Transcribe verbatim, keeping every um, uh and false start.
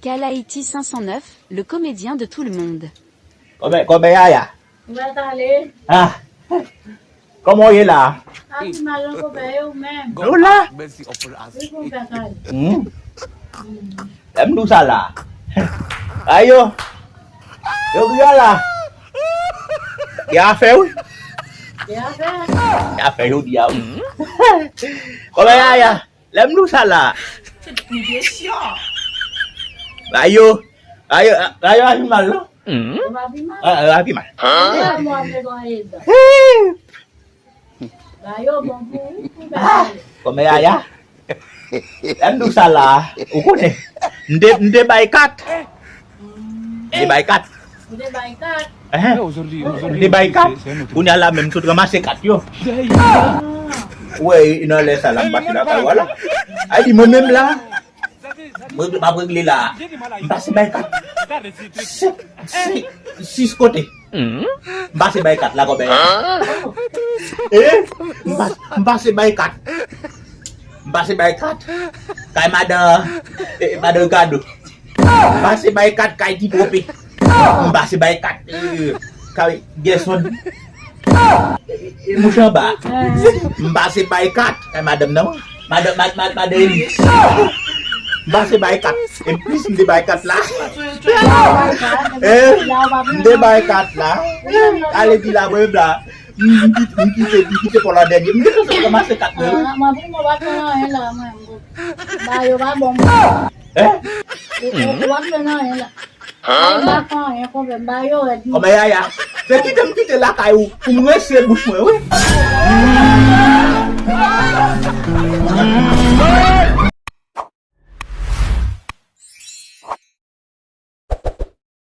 Kalaiti cinq cent neuf, le comédien de tout le monde. Kòmè, kòmè Yaya. Ou mèt ale. Ah. Kòman w ye la? A, pi mal nan konpè, e ou menm? Nou la. Wi, konpè Kay. Hmm. Lè m di w sa la. Ayo. Yo, griya la. Gen afè, wi. Gen afè. Gen afè jodi a, wi. Kòmè Yaya. Lè m di w sa la. Ayo. Ayo, ayo, a pi mal, non? Ou pa pi mal? Ah, a pi mal. Ou pa mò avèk yon eda. Ba yo bon pou ou, pou bèl. Kòmè Yaya. Lè m di w sa la, ou konnen. M te, m te bay kat. M te bay kat. Ou te bay kat. Ehe. M te bay kat. Kounye a la menm, m sot ranmase kat yo. Ou wè, nan lè sa la, m pase lakay ou a la. A di mwen menm la. Mwen, m ap regle la. M pase bay kat. Senk, senk, sis kote. M pase bay kat la, kòmè. Eh? M pas-, m pase bay kat. M pase bay kat. Kay madan, eh, madan Ricardo. M pase bay kat kay Ti Pope. M pase bay kat, eh, kay Gerson. E mouch anba. M pase bay kat. E madanm nan. Madanm, mad, mad, madanm Eli. M pase bay kat. E plis m te bay kat la. Eh, m te bay kat la. Ale di la, mwen la. M, m kit-, m kite, m kite pou la dènye. M te ranmase kat mwen. Ah, mwen, pou mwen, pa fè anyen la, mwen. Ba yo pa bon. Eh? Ou, ou, ou pa fè anyen la. Mwen pa fè anyen, konpè, m ba yo rèd. Kòmè Yaya, se kite m kite lakay ou pou m rense bouch mwen, wi.